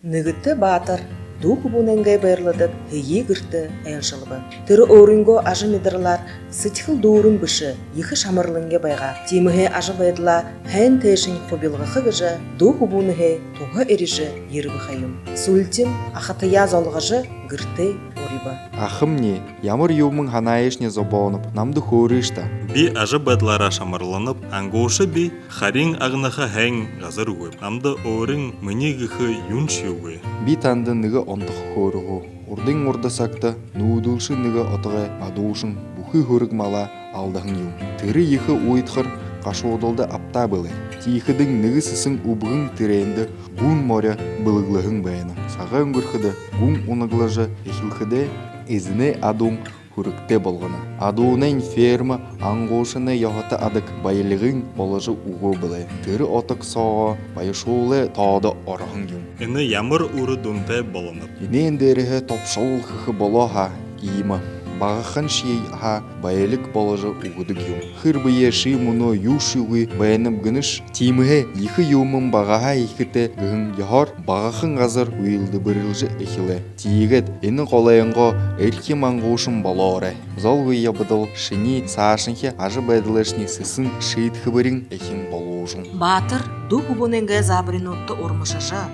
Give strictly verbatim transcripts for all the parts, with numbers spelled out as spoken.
Нэгэтэ баатар дүү хүбүүнэйнгээ байрладаг һэеы гэртэ айлшалба. Тэрэ өөрынгөө ажамидаралаар сэдьхэл дүүрэн бэшэ, ехэ шамарланги байгаа. Тиимэһээ ажабайдалаа һайн тээшэнь хубилгаха гэжэ дүү хүбүүнһээ туһа эрижэ ерэбэ ха юм. Сүлдиин ахатаяа золгожо гэртээ уряба. Ахамни, ямар юумэн һанаашни зобооноб, намда хөөрыш даа. Би ажабайдалаараа шамарланаб, ангууша би, харин агнаха һайн газар үгы. Намда өөрын минии гэхэ юуншье үгы. Би танда нэгэ онтохо хөөрөө. Урдын урда сагта нүүдэлшэ нэгэ отогой адуушан бүхы һүрэг малаа алдаһан юм. Тэрэ ехэ уйдхар гашуудалда абтаа бэлэй. Тиихэдэнь нэгэ сэсэн үбгэн тэрээндэ гүн морёо бэлэглэһэн байна. Сагай үнгэрхэдэ гүн унаглажа эхилхэдээ, эзэнэй адуун һүрэгтэй болгоно. Адуунайнь ферма ангуушанай ёһотой адаг баялигынь боложо үгөө бэлэй. Тэрэ отог соогоо баяшуулай тоодо ороһон юм. Энэ ямар үрэ дүнтэй болоноб? Энээн дээрэһээ тобшолол хэхэ болоо һаа, иимэ багаханшье һаа баялиг боложо үгэдэг юм. Хэрбээ ши мүнөө юушьегүй байнаб гэнэш, тиимэһээ ехэ юумэн багаһаа ехэтэй гэһэн ёһоор багахан газар үйлэдбэрилжэ эхилээ. Тиигээд энэ голойнгоо эрхим ангуушан болоорой. Золгүй ябадал шинии саашанхи ажабайдалайшни сэсэн шиидхэбэриин эхин болуужан. Баатар дүү хүбүүнэйнгээ заабаринуудта урмашажа,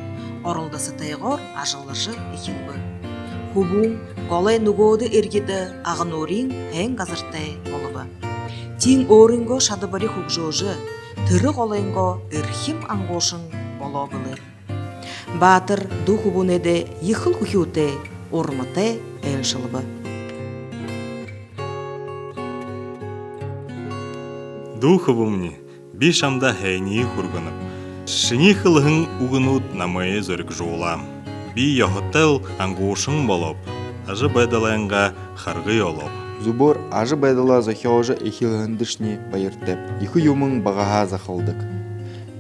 оролдосотойгоор ажаллажа эхилбэ. Хүбүүн голой нүгөөдэ эрьедэ агнуурин һайн газартай болобо. Тиин өөрынгөө шадабари хүгжөөжэ, тэрэ голойнгоо эрхим ангуушан болоо бэлэй. Баатар дүү хүбүүнэйдээ ехэл хүхюутэй, урматай айлшалба. Дүү хүбүүмни, би шамда һайниие хүргэнэб. Шинии хэлэһэн үгэнүүд намайе зоригжуулаа. Би ёһотойл ангуушан болооб, ажабайдалайнгаа харгы олооб. Зүбөөр ажабайдалаа зохёожо эхилһэндэшни баяртайб. Ехэ юумэн багаһаа захалдаг.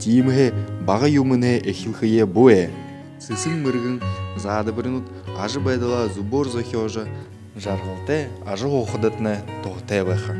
Тиимэһээ бага юумэнһээ эхилхэеэ бү ээ. Сэсэн мэргэн заабаринууд ажабайдалаа зүбөөр зохёожо, жаргалтай ажаһуухадатнай туһатай байха.